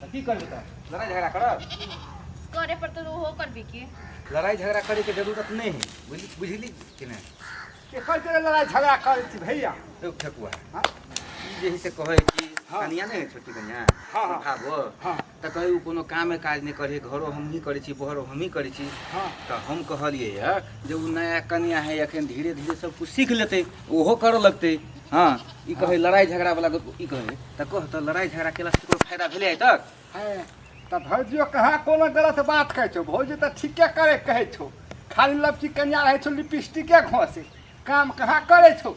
तऽ की करबै तऽ लड़ाइ झगड़ा करब करे पर तऽ ओहो करबी की लड़ाइ झगड़ा करैके जरूरत नहि है बुझली बुझली कि नहि केकर के लड़ाइ झगड़ा करै छी भैया यौ ठेकुआ हाँ? ई जे है से कहै कि हाँ। कनिया नहि है छोटी कनिया हाँ, हाँ। भाबो हाँ। तऽ कहै ओ कोनो कामे काज नहि करै घरो हमही करै छी बहरो हमही करै छी हाँ तऽ हम कहलियै यऽ जे ओ नया कनिया है एखन धीरे धीरे सब कुछ सीख लेतै ओहो करऽ लगतै हँ ई कहै लड़ाइ झगड़ावला गप ई कहै तऽ कह तऽ लड़ाइ झगड़ा केलासँ कोनो फायदा भेलै आइ तक है तऽ भौजियो कहाँ कोनो गलत बात कहै छौ भौजी तऽ ठीके करे कहै छौ खाली लपची कनिया रहै छौ लिपस्टिके घोसे काम कहाँ करै छौ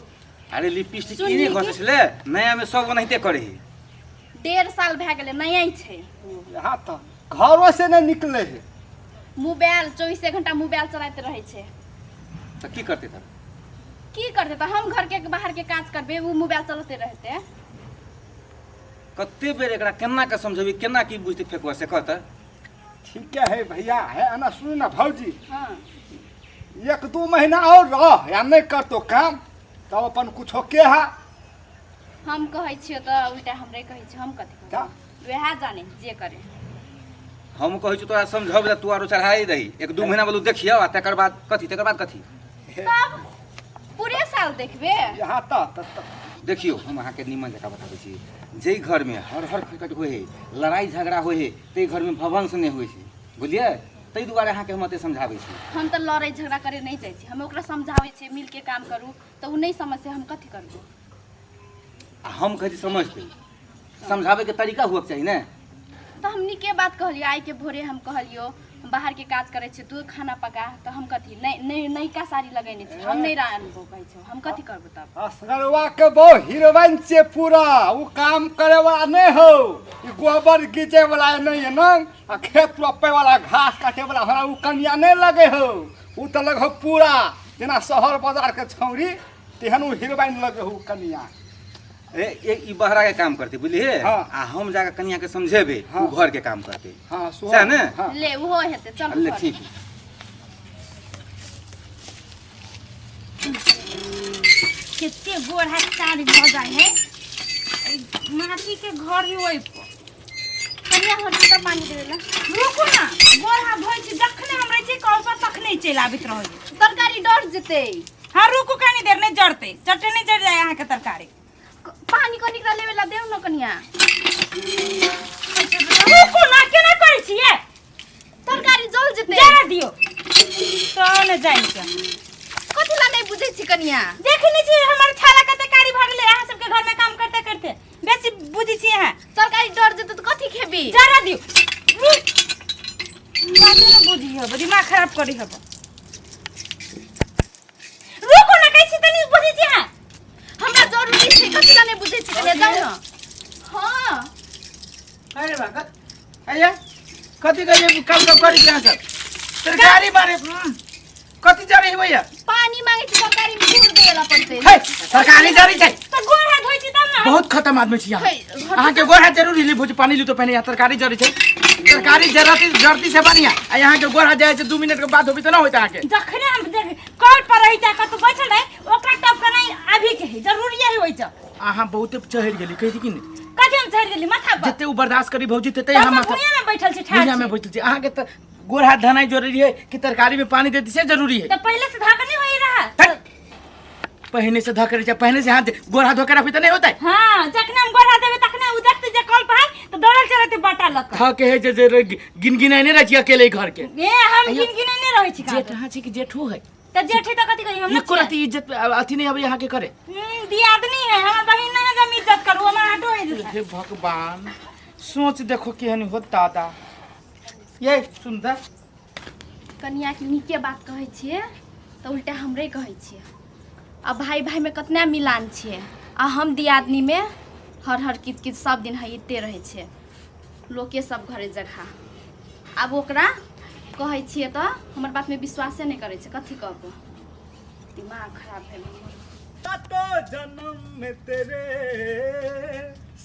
अरे लिपस्टिक सुनली ई नहि कि? घसै छलै नयामे सब ओनाहिते करै है 1.5 साल भए गेलै नया छै यहाँ तऽ घरो से नहि निकले है मोबाइल 24 घंटा मोबाइल चलाइत रहै छै तऽ की करतै तब की करतै तऽ हम घर के बाहर के काज करबै ओ मोबाइल चलते रहतै कते बेर एकरा केना के समझेबै केना की बुझतै फेकुआ से कह तऽ ठीके है भैया है एना सुन ना भौजी हाँ एक दू महीना और रह या नहीं करतो काम तब अपन कुछो के है हम कहै छियै तऽ उल्टा हमरे कहै छियै हम कथी जा। कहबै वएह जाने जे करे हम कहै छी तोरा समझब तऽ तू आरो चढ़ाई दही एक दू महीना बोलू देखियौ आ तकर बाद कथी तकर बाद कथी तब पूरे साल देखबे यहाँ तऽ देखियौ हम अहाँके निमन जकाँ बताबै छी जाहि घरमे हर हर खटखट होइ हइ लड़ाइ झगड़ा होइ हइ ताहि घरमे भवंश नहि होइ छै बुझलियै ताहि दुआरे अहाँके हम एते समझाबै छी हम तऽ लड़ाइ झगड़ा करे नहि जाइ छी हम ओकरा समझाबै छियै मिलके काम करू तऽ ओ नहि समझतै हम कथी करबै आ हम कहै छी समझतै समझाबैके तरीका हुअके चाही ने तऽ हम नीके बात कहलियो आइके भोरे हम कहलियो हम बाहरके काज करै छियै तू खाना पका तऽ हम कथी नहि नहि नयका साड़ी लगेने छी हम नहि रान्हबो कहै छौ हम कथी करबो तब असगरवा के बहु हीरोइन छै पूरा ओ काम करे वाला नहीं हो ई गोबर गीचे वाला नहीं है ना आ खेत रोपे वाला घास काटे वाला हमरा उ कनिया नहीं लगे हो उ तो लगे हो पूरा जेना शहर बाजार के छौरी तेहन उ हीरोइन लगे हो कनिया ए ए ई बहरा के काम करते बुझलिए हाँ। आ हम जाके कनिया के समझेबे हाँ। उ घर के काम करते हाँ सुहो सएह ने? हाँ ले ओहो हेतै चल ले ठीक है। कते गोड़ हाथ कारी भऽ जाइ है एहि माटीके घर ही ओहि पर कनिया हो तऽ पानी देवे ला रुकू ना गोड़ हाथ धोइ छी जखने हम रहै छी कल पर तखने चलि आबैत रहै तरकारी डर जेतै हाँ रुकू कनी देर नहीं जरतै चटे नहीं जर जाए अहाँके तरकारी पानी कनिक लेवे ला देऊ न कनिया रुकू ना केना करै छियै तरकारी जल जेतै जरा दियौ तऽ ने जानि के कथी ला नहीं बुझै छी कनिया देखने छी हमर छाला कते कारी भऽ गेलै अहाँ सबके घर में काम करते करते बेसी बुझै छी अहाँ तरकारी डर जेतै तऽ कथी खेबी जरा दियौ बाते ने बुझी हब दिमाग खराब करी हब रुकू ना कहै छी तनी बुझै छी अहाँ हमरा जरूरी छै कथी ला नहीं बुझै छी कनिया जाउ न हाँ अरे बा अरे कथी कहिए कब कब करी यहाँ सब तरकारी बारे कथी जरे है भैया पानी मांगे छी तरकारी में घूर देला पड़तै हे तरकारी जरी छै तऽ गोड़ हाथ धोइ छी तब ने बहुत खतम आदमी छी यहाँ हे, हटू अहाँ के गोड़ हाथ जरूर हिली भोज पानी ली तो पहले यहाँ तरकारी जरी छै तरकारी जरती जरती से बढ़िया आ यहाँ के गोड़ हाथ जाइ छै 2 मिनट के बाद होबी त ना होइत अहाँ के जखने हम देख कल पर रही जा कतौ बैठल रही ओकरा टप के नहीं अभी के है जरूरी है होइ छै अहाँ बहुते चढ़ि गेली कहै छी कि नहि कथी हम चढ़ि गेली माथा पर जते उ बर्दाश्त करी भौजी तते तब हम हम माथा भुइयाँ में बैठल छी ठाढ़ भुइयाँ में छी बैठल छी अहाँ के त गोड़ हाथ धनाइ जरूरी है कि तरकारी में पानी देती से जरूरी है तो पहले से धक नहीं होई रहा हट! पहले से धक रही पहले से हाथ गोड़ हाथ धोके रखी त नहीं होता है हाँ जखने हम गोड़ हाथ देबे तखने उ देखते जे कल पर है तो दौड़ल चलते बाटा लक थक है जे जे गिन गिनाइ नहीं रहै छी अकेले घर के ए हम गिन गिने नहीं रहै छी जेठ अहाँ छी कि जेठो है त जेठी त कथी कही हम एको रति इज्जत अथी नहीं अबै अहाँ के करे दियादनी है हमर बहिन नहीं है जे हम इज्जत करू हमर हाथो है हे भगवान सोच देखो केहन हो दादा ये सुंदर कनिया के नीके बात कहै छियै तऽ उल्टा हमरे कहै छियै आ भाई भाई में कतना मिलान छियै आ हम दियादनी में हर हर कित कित सब दिन हइते रहै छियै लोके सब घरे जगह आब ओकरा कहै छियै तऽ हमर बातमे विश्वासे नहि करै छै कथी कहबो दिमाग खराब भेल हमर। सातो जन्म में तेरे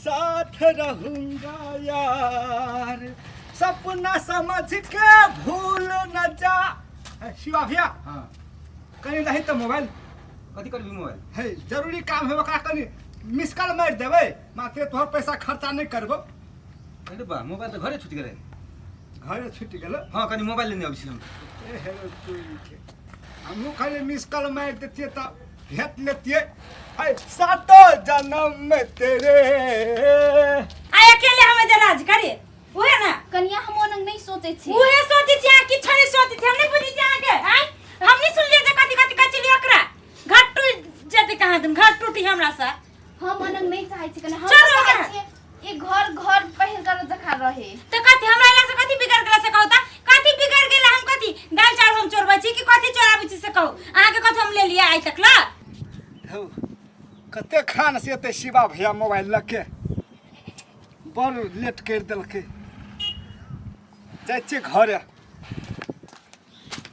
साथ रहूंगा यार सपना समझ के भूल न जा ए, शिवा भैया हाँ कहीं नहीं तो मोबाइल कथी करबी मोबाइल है जरूरी काम है ओकरा कनी मिस कॉल मारि देबै मात्र तोहर पैसा खर्चा नहीं करबो अरे बा मोबाइल तऽ घरे छुटि गेलै। घरे छुटि गेल। हँ, कनि मोबाइल लेने अबै छी हम। ए हे रे, हमहूँ खाली मिस कॉल मारि दैतियै तऽ भेट लेतियै। है सातो जन्म में तेरे। आइ अकेले हमे जे राज करे उहे ना। कनिया, हम ओनंग नहीं सोचे छी। उहे सोचे छी अहाँ, किछो नहीं सोचे छी। हम नहीं बुझै छी अहाँके। आइ हम नहीं सुनलियै जे कथी कथी कहै छलियै ओकरा। घर टूट जेतै कहाँ दिन, घर टूटी हमरा से। हम ओनंग नहीं चाहै छी कनिया, हम चलू चाहै हमरा। छियै ई घर घर पहिलका जखा रहे। तऽ कथी हमरा अयला से कथी बिगड़ गेला से कहू तऽ? कथी बिगड़ गेला? हम कथी दालि चाउर हम चोरबै छी कि कथी चोराबै छी से कहू? अहाँके कथी हम ले लियै आइ तक ला? हौ, कते खान से एतै शिवा भैया मोबाइल लऽ के, बड़ लेट करि देलकै। जाइ छियै घरे।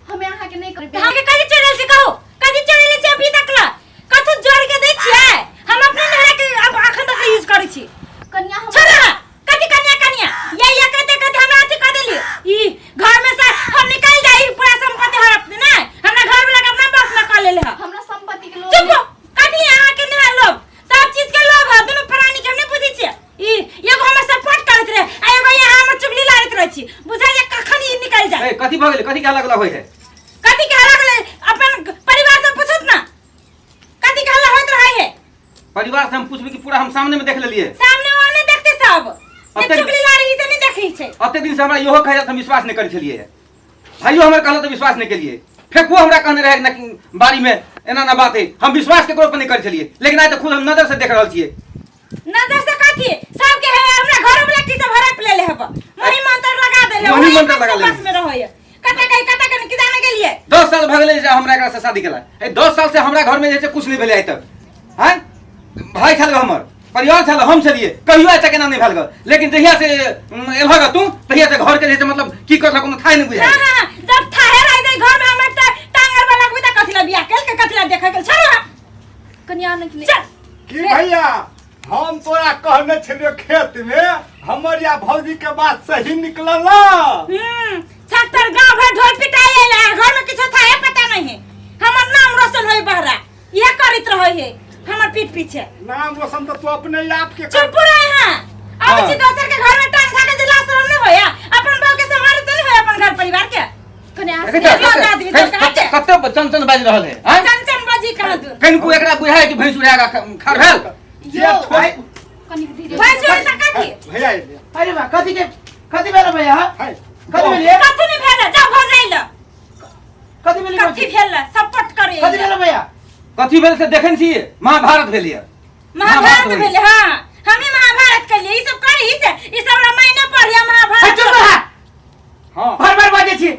हमे अहाँके नहीं करबै। अहाँके कथी चोरेल से कहू? कथी चोरेले छी अभी तक ला? कथी जोड़ के दै छियै? हम अपने नहरा के अब अखन तक यूज करै छी। कनिया, हम छोड़ो ना। कथी कनिया कनिया या या कहते कहते हमरा अथी कर देली। ई घर में से हम निकल जाई, पूरा संपत्ति हड़प दे ना हमरा घर वाला के अपना बाप ना कर लेले ह। हमरा संपत्ति के लोभ चुप हो। कथी अहाँ के नहा लोभ? सब चीज के लोभ है दुनू प्राणी के। हम नहीं बुझै छियै। ई एगो हमर सपोर्ट करैत रहे आ एगो यहाँ हमर चुगली लारैत रहै छी। बुझाइए कखन ई निकल जाए। ए, कथी भऽ गेलै? कथी कहे लगला होइ है? कथी के हल्ला गेलै? अपन परिवार से पूछत ना कथी के हल्ला होइत रहै है। परिवार से हम पूछबै कि पूरा हम सामने में देख लेलियै। सामने वाला नहीं देखते सब अब जे तक- चुगली लारी से नहीं देखै छै। अते दिन से हमरा इहो कहै हम विश्वास नहि करै छलियै। भाइयो हमर कहल तऽ विश्वास नहि केलियै। फेकुओ हमरा कहने रहै ना कि बाड़ी में एना ना बात है, हम विश्वास केकरो पर नहि करै छलियै, लेकिन आइ तऽ खुद हम नजर से देख रहल छियै। नजर से कथी सबके है? हमरा घर वाला की सब हड़प लेले हब, मही मंत्र लगा देले। मही मंत्र लगा लेले। बस में रहै कता कहीं कता कहीं कि जाने गेलिए। 10 साल भऽ गेलै जे हमरा एकरा से शादी केला। एहि 10 साल से हमरा घर में जे छै कुछ नहि भेलै आइ तक। आँय, भाय छल हमर, परिवार छल, हम छलियै, कहियो आइ तक एना नहि भेल ग। लेकिन जहिया से एलह ग तू, तहिया से घर के जे छै मतलब की करलक कोनो थाहे नहि बुझाइ। हां हां, जब थाहे रह जाई घर में हमर त टांगर वाला लगबे त कथी ला बियाह केल के कथी ला देखै गेल? छोड़ ना। कनिया ने चल। की भैया, हम तोरा कहने छलियो खेत में, हमर या भौजी के बात सही निकलल ना? छत्तर गांव भर ढोल पिटाई आइला, घर में किछो थाहे पता नहीं है। हमर नाम रोशन होई बहरा इहे करैत रहै है हमर पीठ पीछे। नाम रोशन तो तू अपने आप के कर। चुप रहे हां। अब हाँ। छी दोसर के घर में टांग थाके जे लाश शरम नहीं होया? अपन बहू के संभाले तो नहीं होया अपन घर परिवार के? कनिया। देखै छ, देखियौ आदमी तो कते कहाँ कते चन चन बाजि रहल है, आँय? चन चन बाजी कहाँ दूर। कनिको एकरा बुझाय कि भैंस उड़ा कऽ खार भेल। जे यौ, थोड़ी कनिक धीरे। भाई छोड़ त कथी? भैया एलियै। अरे बा, कथी के कथी भेल भैया? है कथी भेल? कथी नहीं भेल, जा भऽ जाइल। कथी भेल? कथी भेल सपोर्ट करे। कथी भेल भैया? कथी भेल से देखै छियै, महाभारत भेल यऽ। महाभारत भेल। हां, हमें महाभारत के लिए ई सब करी से ई सब रामायण पढ़िया महाभारत। चुप रह। हाँ। बार बार बाजै छी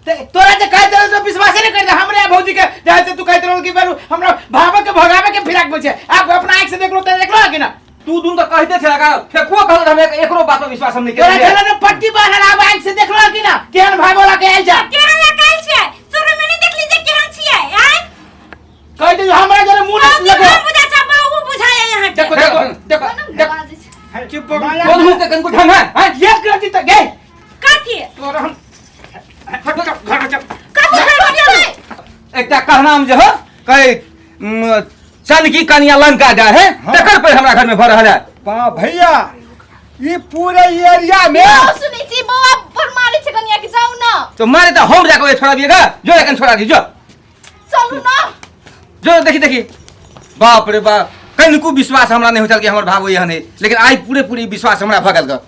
ते तोरा जे कहैत रहौ तो विश्वासे नहि करैत हमरे आ भौजी के जाय से। तू कहैत रहौ कि बेरू हमरा भाव के भगावे के फिराक में छै। आप अपना आँख से देखलो त देखलो कि ना? तू दुन तऽ कहिते छला का फेकुओ कहल, हम एकरो बात पर विश्वास हम नहि तोरा केलियै। छले ने पट्टी बान्हल, आब आँख से देखलो कि ना केहन भागोला के आयल जा? केहन लगल छै? शुरू में नहीं देखली जे केहन छियै आय। कहि दे हमरा जरे मुंह हम नहीं लगो। बुझा छ बहु बुझाया यहाँ के। देखो देखो देखो कोना देखो। बाजै छै? चुप हो। बोलहु के कनिको ढंग है, आँय? एक रति त गे। कथी? तोरा हम हट चल घर में चल। कथी घर में चलू? एकटा कहनाम जे हो कहे चन की कनिया लंका जाय है, तकर पर हमरा घर में भऽ रहल है। बा भैया, ई पूरे एरिया में यौ, सुनै छी बौआ पर मारै छै कनिया के, जाउ ना। तो मारे तऽ हम जाके छोड़ाबिएगा जो, एखन छोड़ा दी जो। चलू ना। जो देखी देखी, बाप रे बाप, कनिको विश्वास हमरा नहि होइ छल कि हमर भाव एहन है, लेकिन आइ पूरे पूरी विश्वास हमरा भऽ गेल ग।